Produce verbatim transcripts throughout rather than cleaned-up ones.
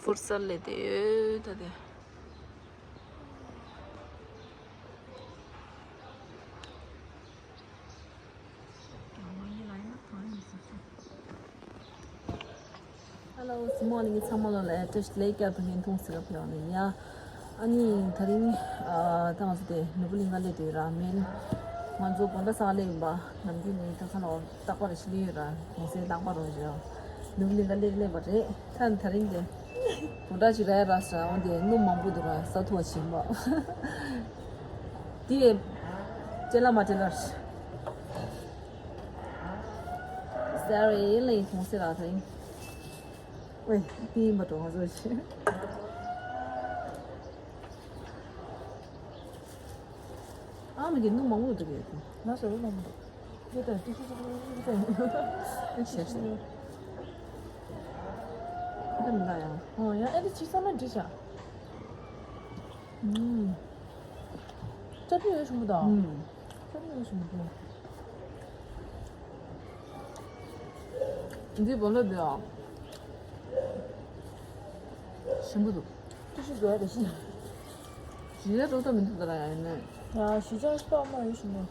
ཕུར་སལ་ལས་དེ་ཡོད་ད་དེ། Hello, good morning. ཚང་མ་ལ་ལས་བཀྲ་ཤིས་བདེ་ལེགས། བཀྲ་ཤིས་བདེ་ལེགས། ཨ་ནི་དེ་རིང་ཨ་ད་ང་ཚོ་དེ་ནོར་བུ་གླིང་ག་སླེབས་དུས་ར་མེན། ང་ཚོ་དགོང་དག་སང་སླེབས་ཡིན་པ། ནམ་རྒྱུན་ནི་ད་ཁ་ལོ་རྟག་པར་ཞིག་སླེབས་ཡོད་ར། གུང་སེང་རྟག་པར་རོ་བཞག་ནོར་བུ་གླིང་ག་སླེབས་སླེབས་པ་རེད། ད་དེ་རིང་དེ་དགོང་དག་ཅིག་ར་ཡ་ར་ས་འོན་ཏེ་སྣུམ་མང་པོ་འདུག་ར། ས་ཐུ་བ་ཆེན་པ་དེ་སྤྲེལ་ལ་མ་སྤྲེལ་ལ། Sorry, ཡིན་ལ་ཡིན། གུང་སེང་ར་དེ་རིང་། ཝེ། དེ་ཡིན་པ་འགྲོ་ང་ཚོ་ཞིག་ཨ་མ་གི་སྣུམ་མང་པོ་འདུག་གས། ང་ཟ་རུ་མང་པོ་འདུག་ཡོད་ད། ཏི་ཤི་ཤི་ཤི་ཤི་ཤི། ཤེས་ཤེས། ཁ་ད་མི་འདྲ་ཡང་། ཨོ་ཡང་ཨེ་འདི་ཅི་ས་མ་འདྲི་བྱ། ཨུམ། ཅ་ཏི་ཡོད་ཞུ་མི་ད། ཨུམ། ཅ་ཏི་ཡོད་ཞུ་མི་ད། འདི་བོ་ལོ་འདི་ཨ། ཞིམ་པོ་འདུག་ཏི་ཤི་བཟོ་ཡ་རེ་ཞིག་ཞི་ཡ་ཏོག་ཏོ་མི་འདུག་ད་ར་ཡ་ནི། ཡ་ཞི་ཅང་སྤགས་མ་ཡོད་ཞུ་མི།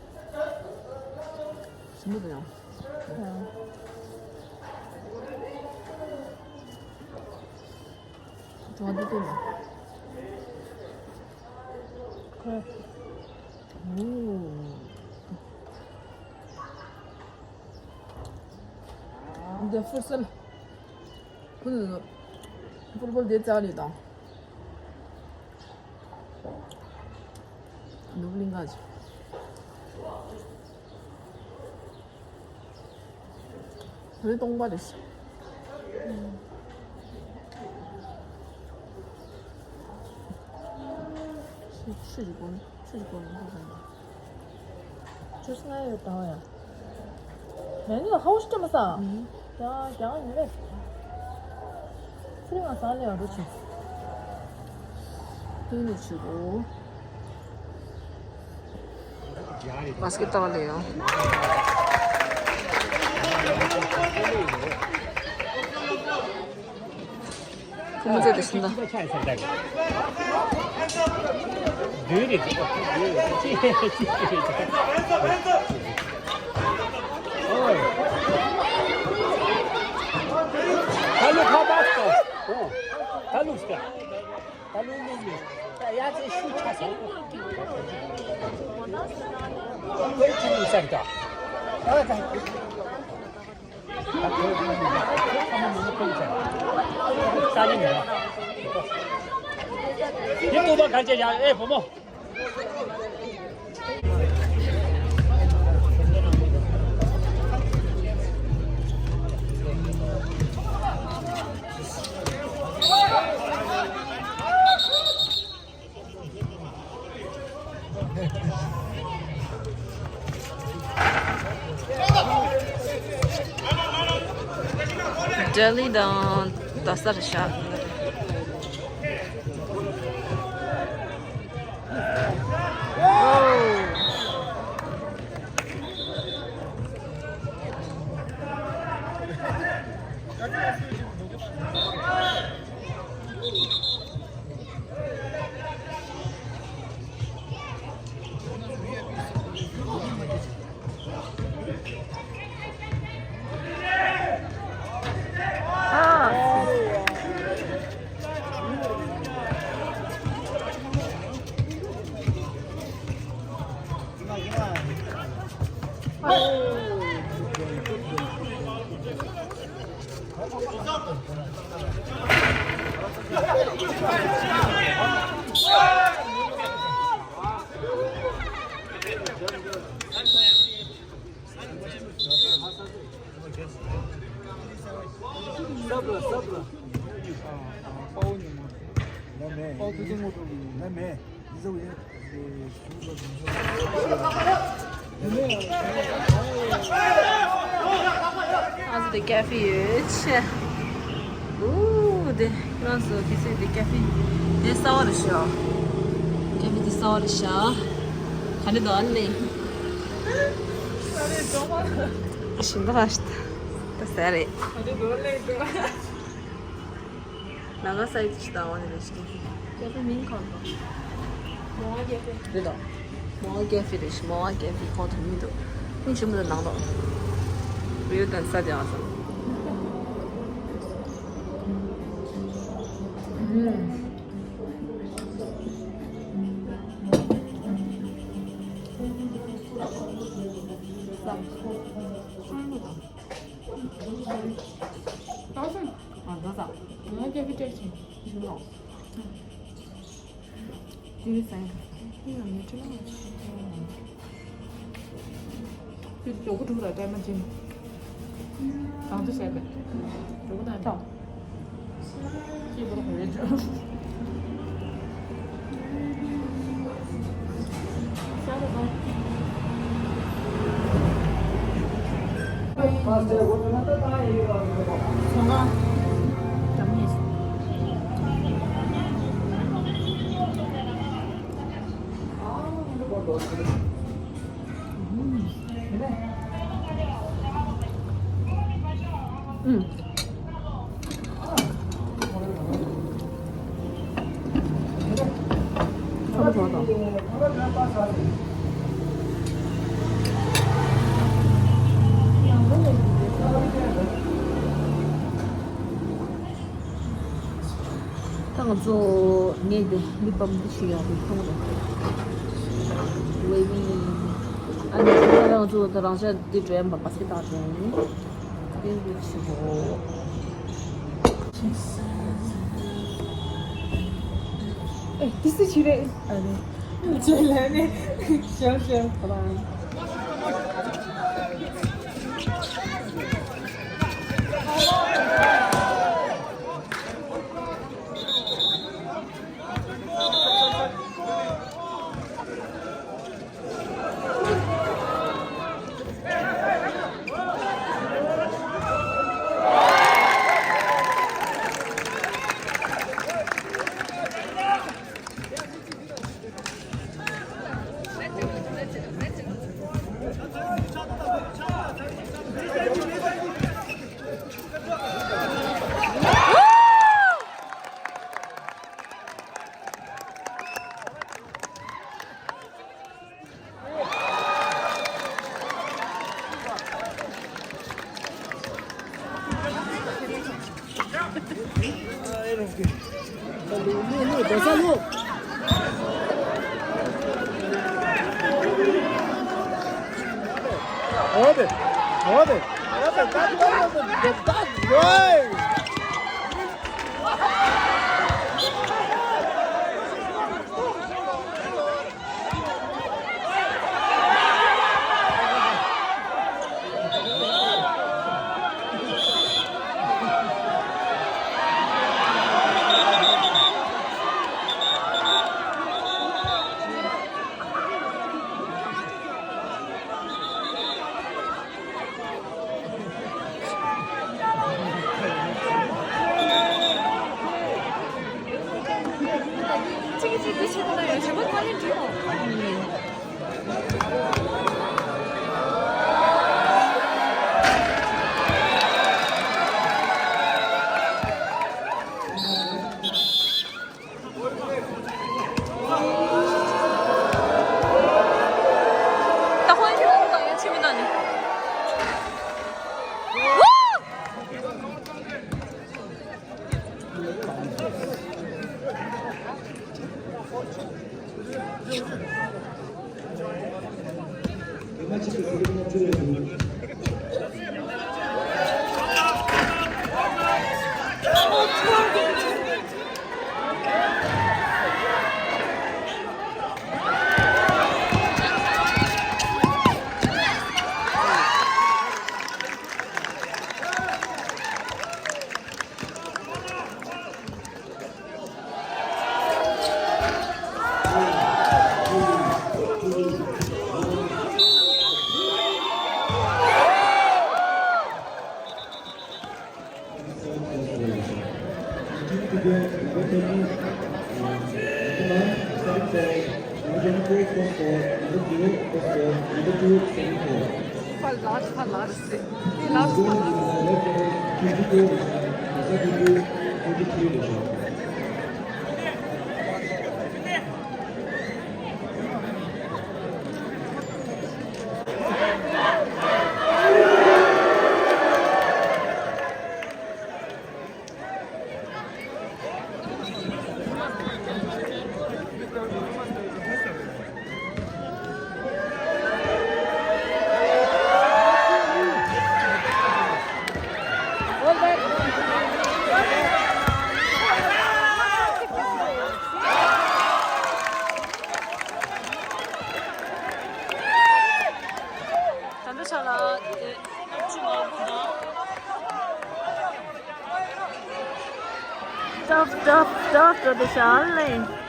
ཞིམ་པོ་འདུག་ཡང་། ཡ། ཏོ་ཏི་ཏི་ལ། ཁོ། ཨོ། འདི་ཕུར་སལ། ཕུར་ཕུར་ཕུར་དེ་ཙ་ལི་དང་། ནོར་བུ་གླིང་ག་ཅིག་ད་རེས་སྟོང་པ་རེད། ཆུ་ཆུ་ཞིག་གོན། ཆུ་ཞིག་གོན་ལ་འགྲོ་དང་། ཆུ་སྣ་ཡོད་དང་ཡ། མེ་ནི་ཧའོ་ཤི་ཏྲ་མ་ས། ཡང་ཡང་ཡོད་རེད། ཚེ་རིང་ང་ས་ལ་ཡང་འགྲོ་ཆུ། ཏུན་ནས་ཆུ་གོ། བ་སི་ཀེ་ཊི་ལྟ་བ་ལས་ཡོང་། ཁོ་མོ་ཚོ་དེ་བཞིན་དང་། ད་ལུག་ཁ་པར་ཏོ། ད་ལུག་སྐྱ། ད་ལུག་ལུག་ལུག་ད་ཡ་ཚེ་ཤུ་ཆ་སོང་། ཁོའི་ཁྱིམ་ནས་སར་ད། ད་ད། ད་ཁོའི་ཁྱིམ་ནས་ཁོའི་ཁ་མ་མི་ཁོའི་ཆ། ས་ལེ་མི་ར། དེ་ལྟོས་པ་ག་ཅེ་ཡ་ཨེ་བུ་མོ། ལྡི་ལི་དང་རྡ་ས་རེད་ཤག་ང་ཚོ་དེ་ཀ་ཧྥེ་ཡོད་ཆེ། ཨུ་དེ་ང་ཚོ་དེ་ཚོ་དེ་ཀ་ཧྥེ་དེ་གསར་པ་རེད་ཤག་ཀ་ཧྥེ་དེ་གསར་པ་རེད་ཤག་ག་འདྲ་འདུག་ཨ་ནི། ཞིམ་པ་ཧ་ཤི་ད་ཟ་རེད། ནཱ་ག་སའི་ཌི་ཞིག་དང་འོ་ནི་རེ་ཞིག་ཀེ་ཧྥེ། ཀེ་ཧྥེ་མིང་གང་དང་། མོ་ཝ་ཀེ་ཧྥེ། རེད་དོ། མོ་ཝ་ཀེ་ཧྥེ་རེ་ཞིག་མོ་ཝ་ཀེ་ཧྥེ་ཁོང་དུ་མི་འདུག་ཁོང་ཆེན་པོ་དང་ནང་དོ། བེའུ་དང་ས་དེ་ཨ་ཙམ། ད་ང་ཚོ་ངས་འདི་ལིབ་བམ་འདི་ཞིག་ཡག་པོ་མཐོང་རེད། ཝེ་ཝི། ཨ་ནི་ང་ཚོ་ད་རང་ཅག་འདི་འགྲོ་ཡ་མ་པ་སི་ཏ་འགྲོ་ཡ་ཡིན། འདི་འདི་ཆེ་བོ། ཨེ་ཏི་སི་ཆི་རེད། ཨ་ནི་ཆེ་ལ་ནི་ཞོ་ཞོ་ག་པ། ད་ལྟ་ཆ་ལ་ཨ་ཅུ་ང་བུ་དང་། Tough, tough, tough, tough, tough, tough.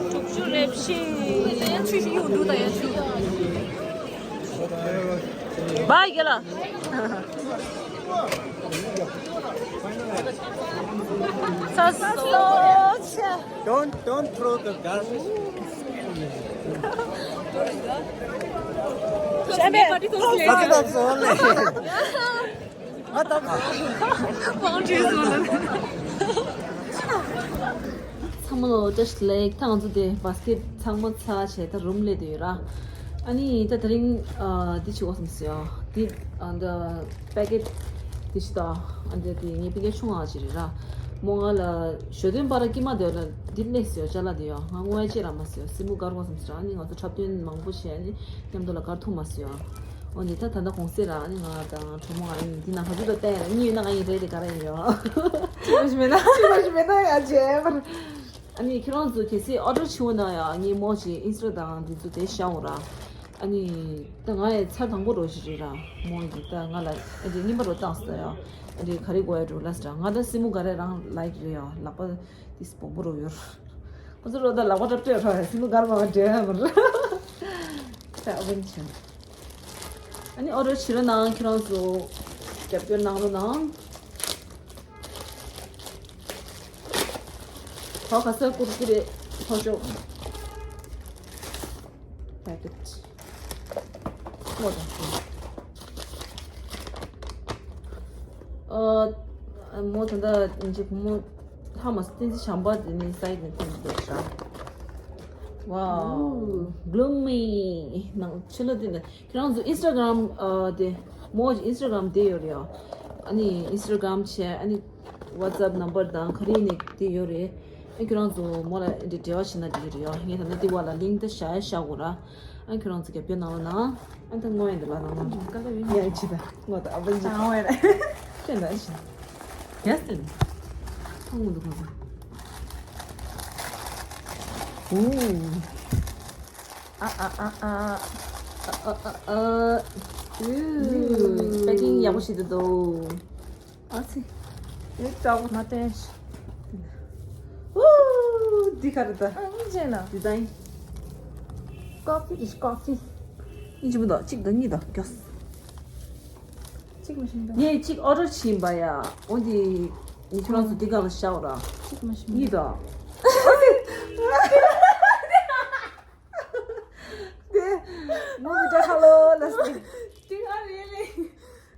དྲུག་ཅུ་རེ་བཞི། ཡང་ཆུ་ཞིག་ཡོང་འདུག་ད་ཡང་ཆུ། བཱའི་རྒན་ལགས། ཚ་སོ་ཆེ། Don't, don't throw the garbage. Suck it up, Sole. ང་ད་བང་བྲིས་སོང་ལ། ཚང་མ་ལོ་བཀྲ་ཤིས་བདེ་ལེགས། ད་ང་ཚོ་དེ་བཱ་སི་ཀེཊ་ཚང་མ་ཚར་བྱས་ད་རུམ་སླེབས་བསྡད་ཡོད་ར། ཨ་ནི་ད་དེ་རིང་ཨ་འདི་བྱེད་དགོས་བསམ་སོང་ཡ། འདི་ཨ་འདི་པེ་ཀེཊ་འདི་ཞིག་དང་ཨ་འདི་དེ་ངའི་སྤུན་ཀྱག་ཆུང་ང་ཅིག་རེད་ར། མོ་ང་ལ་ཞོ་སྟོན་པ་ར་ཀྱི་མ་དེ་ལ་འདི་སླེབས་སོང་ཡ། ཅ་ལག་དེ་ཡ། ང་དངོས་ཡ་ཅིག་ར་མ་སོང་ཡ། སེན་མོ་དཀར་དགོས་བསམ་སོང་ར། ཨ་ནི་ང་ཚོ་འཁྲབ་སྟོན་མང་པོ་བྱས། ཨ་ནི་མཉམ་དུ་ལ་དཀར་ཐུག་མ་སོང་ཡ། འོ་ནི་ད་ད་ལྟ་གུང་སེང་ར། ཨ་ནི་ང་དང་གྲོགས་མོ་ང་ཡིན། འདི་ནང་ག་ཚོད་ད་བལྟས་ཡ་ར། གཉིས་ཡོད་ན་ང་ཡིན་རེད། དེ་ག་ར་ཡིན་རེད། ཨོ། གཅིག་པ་ཞིག་མེད་ན། གཅིག་པ་ཞིག་མེད་ན་ཡ་བྱས་པར། ཨ་ནི་ཁྱེད་རང་ཚོ་གལ་སྲིད་ཨོ་ཌར་བྱེད་འོ་ན་ཡ། ངའི་མོ་ཅིག་ཨིན་སི་ཊ་དང་འདི་ཚོ་དེ་བཞག་འོ་ར། ཨ་ནི་ད་ང་ཡི་ཚར་དང་པོ་རོ་ཞིག་རེད་ར། མོ་གི་ད་ང་ལ་ཨ་འདི་རྔན་པ་རོ་བཏང་སོང་ཡ། ཨ་འདི་ག་རེ་དགོས་ཡ་འགྲོ་ལ་ཟེར་ར། ང་ད་སེན་མོ་ག་རེ་རང་ལའིཀ་རེད་ཡ། ལག་པ་ཏིས་སྦོམ་པོ་རོ་ཡོད། ཁོ་ཚོ་རོ་ད་ལག་པ་འཁྲབ་སྟོན་ར། སེན་མོ་དཀར་མ་འདྲེ་ཡ་མ་ར། ད་ཨ་བན་ཆེན། ཨ་ནི་ཨོ་ཌར་བྱེད་རོགས་གནང་། ཁྱེད་རང་ཚོ་རྒྱབ་སྐྱོར་གནང་རོགས་གནང་། ད་ག་ས་ཀུར་ཀུ་རེ་མཐོ་ཤོས་པེ་ཀེཊ་སྔོ་དང་ཤིང་། ཨ་མོ་ད་ལྟ་ཉིན་གཅིག་བུ་མོ་ལྷག་མ་སོང་། བསྟན་འཛིན་བྱམས་པ་དེ་ནི་སའིཌ་ནས་ཐོན་འདུག་ཤག་ཝའོ། ཨོ། བླུམ་མི་ནང་ཕྱི་ལོགས་དེ་ནས། ཁྱེད་རང་ཚོ་ཨིན་སི་ཊ་གྷ་རམ་ཨ་དེ་མོ་ཨིན་སི་ཊ་གྷ་རམ་དེ་ཡོད་རེད་ཡ། ཨ་ནི་ཨིན་སི་ཊ་གྷ་རམ་བྱས། ཨ་ནི་ཝ་ཊི་སི་ཨེབ་ནམ་བར་དང་ག་རེ་ནས་དེ་ཡོད་རེད། ཨ་ཁྱེད་རང་ཚོ་མོ་ལ་འདི་འབྲེལ་བ་བྱེད་ན་འགྲིག་གི་རེད་ཡ། ངས་ད་ལྟ་དེ་བ་ལ་ལིངྐ་དེ་བཞག་ཡ་བཞག་གོ་ར། ཨ་ཁྱེད་རང་ཚོ་རྒྱབ་སྐྱོར་གནང་རོགས་གནང་། ཨ་ད་སྔོ་ཡ་འདི་ལ་ནང་ལ་ཀ་ལ་ཡིན་ཡ་ཅི་ད་སྔོ་ད་ཨ་བ་ཅི་ད་སྔོ་ཡ་ད་ཅི་ད་ཨ་ཅི་ཡ་སྟེ་ནི་ཨ་སྔོ་འདུག་ག་ཨོ། ཨ་ཨ་ཨ་ཨ། ཨ་ཨ་ཨ་ཨ། ཨུ། པེ་ཀིང་ཡག་པོ་བྱེད་འདུག་དོ། ཨ་ཙི། ཨེ་ལྟ་བུ་མ་བསྟན་ཤི། ཨུ། འདི་ག་རེ་ད། ཨ་ཨིན་ཇི་ན། ཌི་ཛའིན། ཀོ་ཕི་ཨིས་ཀོ་ཕི། ཨིན་ཇི་མི་འདུག་གཅིག་དང་གཉིས་དང་མགྱོགས། གཅིག་མ་ཤེས་འདུག་ངས་གཅིག་ཨོ་ཌར་བྱིན་པ་ཡ། འོ་འདི་ངས་ཁྱོད་རང་ཚོ་འདི་ག་ལ་བཞག་ར། གཅིག་མ་ཤེས་འདུག་གཉིས་དང་། Movie the hello, let's see.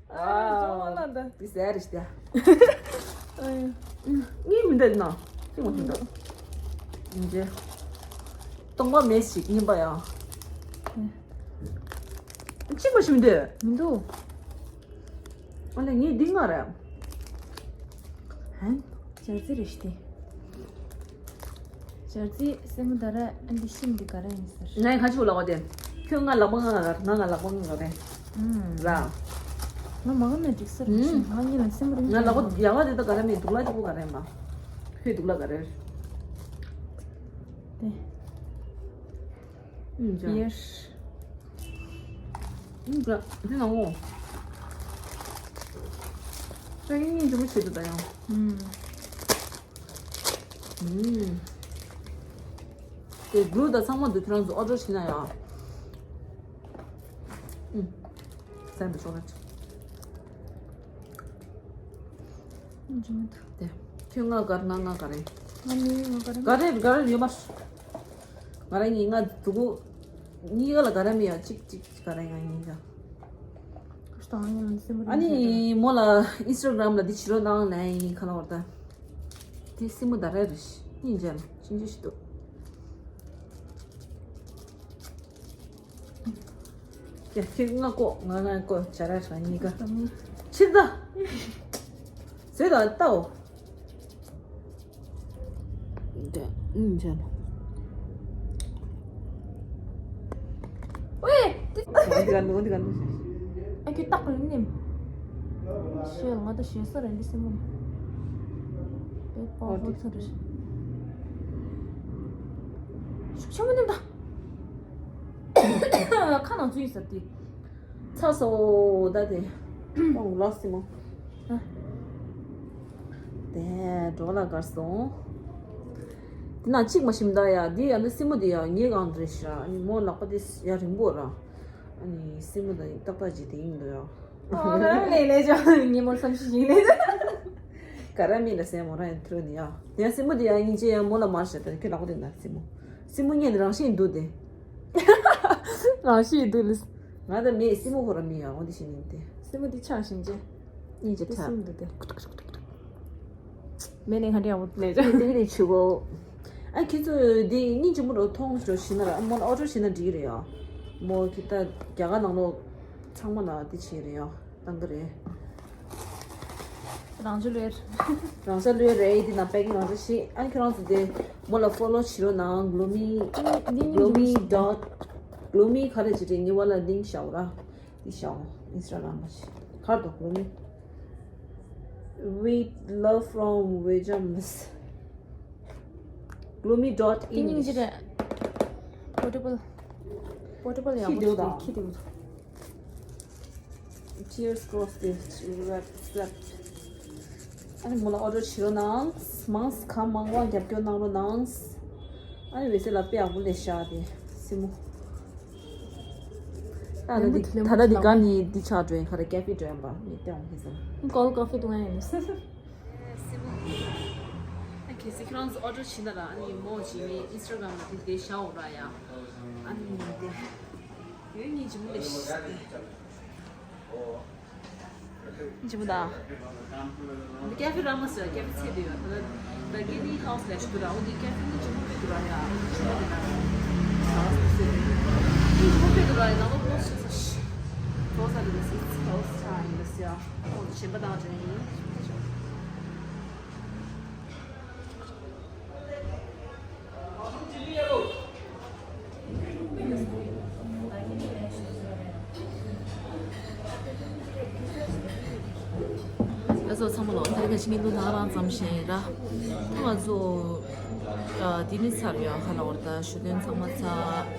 Wow. This is it. ངའི་མི་འདོད་ན། ཅི་མ་ཅི་འདོད། ཡིན་གྱི། སྟོང་པ་མེད་ཞིག་ཡིན་པ་ཡང་། ཅི་མ་ཞིག་མི་འདོད། མི་འདུག་ཨ་ལེ་ངའི་འདི་ང་རེད། ཧན། ཞར་རྩི་རེ་ཞིག་སྟེ། ཞར་རྩི་སེན་མོ་ད་ར་ཨ་འདི་ཤིང་འདི་ག་ར་ཡིན་ཟེར། ངས་ཁ་ཆུ་ལ་བ་དེ། ཁྱོད་ང་ལག་པ་ང་ང་ང་ང་ལག་པ་ང་ང་རེད། ཨུམ། ར། ང་མ་ག་ནས་འགྲིག་ས་རེད། ཨུམ། ང་གཉིས་ལ་སེན་མོ་རིང་ང་ལག་པ་ཡག་པ་དེ་ད་ག་ར་མེད། དུག་ལ་དེ་པོ་ག་ར་ཡིན་པ། ཁོས་དུག་ལ་ག་རེ། དེ། ཨུམ། ཇ། ཡེས། ཨུམ། ཇ། དེ་ནང་འོ། ད་ཡིན་ཡིན་འཇུ་མོ་བྱེད་དུ་ད་ཡང་། ཨུམ། ཨུམ། དེ་གླུ་དང་ཚང་མ་འདུག་ཁྱེད་རང་ཚོ་ཨོ་ཌར་བྱེད་ན་ཡང་། ཨུམ། ཟན་དུ་ཤོག་ན་ཆོག་འཇུ་མི་འདུག་དེ། ཁྱོད་ང་གར་ང་ང་ག་རེ། ང་མི་ང་ག་རེ། ག་རེ་ག་རེ་ཡོད་མ། ང་རང་གཉིས་ང་དུ་གུ། གཉིས་ཀ་ལ་ག་རེ་མི་ཡ་གཅིག་གཅིག་ག་རེ་ང་གཉིས་ཀ་ཨ་ནི་མོ་ལ་ཨིན་སི་ཊ་གྷ་རམ་ལ་འདི་བྱེད་རོགས་གནང་ལན་ཡིན་ཁ་ལོར་ད། དེ་སྲིན་མོ་ད་རེ་རེ་ཤི་ཡིན་ཅན་ཤིན་ཅི་ཤི་འདུག་ཡ་ཁྱེད་ང་ཀོ་ང་ང་ཀོ་བྱ་ར་ཧྲ་གཉིས་ཀ་ཕྱིར་ད། ཟོས་ད་ལྟའོ། ཨུམ་བྱ་ལ། ཝེ། འདི་ག་འདུག་འདི་ག་འདུག་ཨ་ཁྱོད་ཏག་ལ་ནེམ། ཤེས་ལ་ང་ད་ཤེས་ས་རེད་འདི་སྲིན་མོ། དེ་པོ་ཧོ་ཚ་རེད། ཤུགས་ཆེན་མོ་ནེམ་ད། ཁ་ནང་ཚུད་ཡིན་ཟེར་ཏེ། ཚ་སོ་ད་དེ། ཨོ་ལོ་སི་མོ། ཨ། དེ་འགྲོ་ལ་དགར་སོང་། དེ་ན་གཅིག་མ་ཤིམ་ད་ཡ་དེ་ཡ་ནི་སི་མོ་དེ་ཡ་ངའི་གང་རེད་ཤ་ཨ་ནི་མོ་ལག་པ་དེ་ཡ་རིང་པོ་ར། ཨ་ནི་སི་མོ་ད་ཏག་ཏག་ཅིག་དེ་ཡིན་འདུག་ཡ། ཨོ་རང་ལས་ལས་ཅང་ཉིན་མོར་བསམ་ཤེས་ཡིན་ལས། ག་ར་མི་ལ་སེ་མོ་ར་ཡང་ཐུར་ནི་ཡ། དེ་ཡ་སི་མོ་དེ་ཡ་ཡིན་ཅེ་ཡ་མོ་ལ་མར་ཤ་ད་ཁྱོད་ལག་པ་དེ་ན་སི་མོ། སི་མོ་ཉན་རང་ཤེས་འདུག་དེ། རང་ཤེས་འདུག་ལིས། ང་ད་མེད་སྲིན་མོ་ཁོ་ར་མི་ཡ་འོ་འདི་ཞིག་ཡིན་ཏེ། སྲིན་མོ་འདི་ཆགས་ཤིང་རྗེ། སྙིང་རྗེ་དེ་ཐལ། སྲིན་མོ་འདི་དེ། མེད་ནས་ག་འདྲ་ཡག་པོ་ལས་ཀྱང་། དེ་ནས་ཆུ་གོ། ཨ་ཁྱེད་ཚོ་འདི་སྙིང་རྗེ་མོ་རུ་མཐོང་རུ་ཤི་ན་ར་མོ་ཨོ་ཌར་བྱས་ན་འགྲིག་གི་རེད་ཡ། མོ་གི་ད་རྒྱ་གར་ནང་ལོགས་ཚང་མ་ན་འདི་བྱས་རེད་ཡ། བཏང་གི་རེད། རང་ཆུ་ལོས། རང་ཆུ་ལོས་རེད་འདི་ན་པེག་རང་ཆུ་ཤི་ཨ་ཁྱོད་རང་ཚོ་དེ་མོ་ལ་ཕོ་ལོ་བྱེད་རོགས་གནང་གློ་མི། འདི་གློ་མི་ཌོཊ། གློ་མི་ག་རེ་བྱེད་རེད་ངེས་པ་ལ་ལིང་ཤའོ་ར། འདི་ཤའོ་ཨིན་སི་ཊ་གྷ་རམ་ལ་ཤི་གར་དོ་གློ་མི། With love from Vijam. Gloomy dot English. Portable. Portable ཡག་པོ་ཞིག་ཁྱི་དེ། Tears cross the red swept. ཨ་ནི་མོ་ལ་ཨོ་ཌར་བྱེད་རོགས་གནང་། མང་སི་ཁ་མང་བ་རྒྱབ་སྐྱོར་གནང་རོགས་གནང་། ཨ་ནི་འོད་ཟེར་ལ་དཔེ་ཡག་པོ་ལས་ཤག་དེ་སྲིན་མོ། ད་ད་འདི་ད་ད་འདི་ག་ནི་འདི་ཆགས་འགྲོ་ཡིན་ཁ་ར་ཀེ་ཕི་འགྲོ་ཡིན་པ་མི་སྟེ་འོང་ཁེ་ས། ཀོལ་ཀོ་ཕི་འདུག་ང་ཡིན། སྲིན་མོ། ཨ་གལ་སྲིད་ཁྱེད་རང་ཚོ་ཨོ་ཌར་བྱེད་ན་ར་ཨ་ནི་མོ་བྱེད་མི་ཨིན་སི་ཊ་གྷ་རམ་ལ་དེ་དེ་བཞག་འོང་ར་ཡ། ཨ་ནི་དེ། ཡོད་ཉིན་ཇི་མོ་ལས་ཤི་སྟེ། ཇི་མོ་ད། འདི་ཀེ་ཕེ་ར་མ་ཟེར་ཀེ་ཕེ་ཚེ་འདི་ཡོད་ད། ད་གི་ནི་ཧའུ་སི་ལས་ཤི་དུ་ར་འོ་འདི་ཀེ་ཕེ་ནི་ཇི་མོ་ཕེ་དུ་ར་ཡ། ཇི་མོ་དེ་ན། ཇི་མོ་ཕེ་དུ་ར་ཡ་ན་ལོ་ལོ་ཤི་ས་ཤི། ལོ་ས་དུ་ལ་སི་ཧའུ་སི་ཆ་ཡིན་ལ་སི་ཡ། ཁོང་ཚོ་ཞེན་པ་དང་ཅན་ཡིན། ལགས་སོ་ཚང་མ་ལོ། དེ་རིང་གི་ཕྱི་ཉིན་ལོ་ནང་རང་ཙམ་ཞིག་ར། ད་ང་ཚོ་ཨ་དེ་ནི་ཚར་ཡོད་ཁ་ལ་བར་ད་ཞུ་དོན་ཚང་མ་ཚར།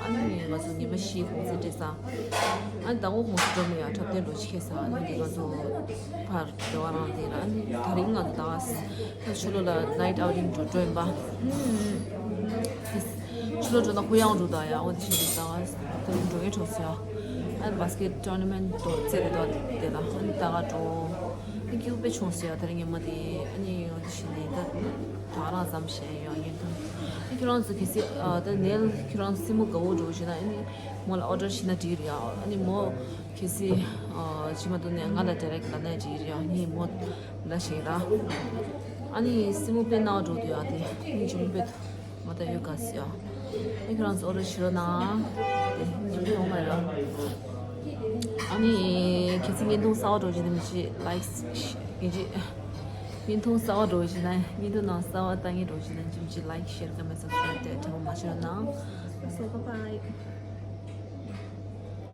ཨ་ནི་ང་ཚོ་ཉི་མ་བཞི་གུང་སེང་སྤྲད་ས། ཨ་ནི་ཟླ་ངོ་གུང་སེང་འགྲོ་མི་ཡ་འཁྲབ་སྟོན་འགྲོ་ཆེ་ས། ཨ་ནི་འདི་ང་ཚོ་ཕར་རེ་བ་རང་དེ་ར། ཨ་ནི་དེ་རིང་ང་ཚོ་ད་ད་ཕྱི་ལོགས་ལ་ནའིཊ་ཨའུ་ཊིང་འགྲོ་འགྲོ་ཡིན་པ། ཕྱི་ལོགས་འགྲོ་ན་གུ་ཡངས་འགྲོ་ད་ཡ། འོ་དེ་བཞིན་དུ་ད་དེ་རིང་འགྲོ་ཡས་འགྲོ་ས་ཡ། ཨ་ནི་བ་སི་ཀེ་ཊི་ཊོར་ན་མེན་ཊི་འགྲོ་རྩེ་རེ་ད་དེ་ལ་ཨ་ནི་ད་ག་འགྲོ། སྐྱིད་པོ་དཔེ་བྱུང་སོང་ཡ། དེ་རིང་ཉི་མ་དེ་ཨ་ནི་ཡོང་དུས་ཤིག་ནས་ད་ང་རང་ཙམ་བྱས་ཡོང་ཉིན་ཐུང་། ཨ་ཁྱོད་རང་ཚོ་གལ་སྲིད་ཨ་ད་ནེལ་ཁྱོད་རང་སེན་མོ་དགའ་བོ་འགྲོ་བཞིན་ན་ཨ་ནི་མོ་ལ་ཨོ་ཌར་བྱས་ན་འགྲིག་རེད་ཡ། ཨ་ནི་མོ་གལ་སྲིད་ཨ་ཇི་མ་ཏོ་ནས་ང་ལ་ཌི་རེག་ལབ་ན་འགྲིག་རེད་ཡ། ངས་མོ་ལབ་བཞག་ད། ཨ་ནི་སེན་མོ་དཔེ་ནག་འགྲོ་འདུག་ཡ། དེ་ནི་ཇུང་དཔེ་ང་ད་ཡོད་ག་ཟེར་ཡ། ཨ་ཁྱོད་རང་ཚོ་ཨོ་ཌར་བྱེད་རོགས་གནང་། དེ་ཉིན་ཐུང་ལ་ཡ། ཨ་ནི་གལ་སྲིད་བརྙན་ཐུང་གསར་པ་འགྲོ་བཞིན་ན་མི་གཅིག་ལའིཀ་མི་གཅིག་བརྙན་ཐུང་གསར་པ་འགྲོ་བཞིན་ན་བརྙན་ཐུང་ནང་གསར་པ་ལྟ་མཁན་འགྲོ་བཞིན་ན་མི་གཅིག་ལའིཀ་ཤེར་ཀོ་མེན་སབ་སི་ཀ་རེབ་དེ་དྲན་པ་མ་བརྗེད་རོགས་གནང་། So bye bye.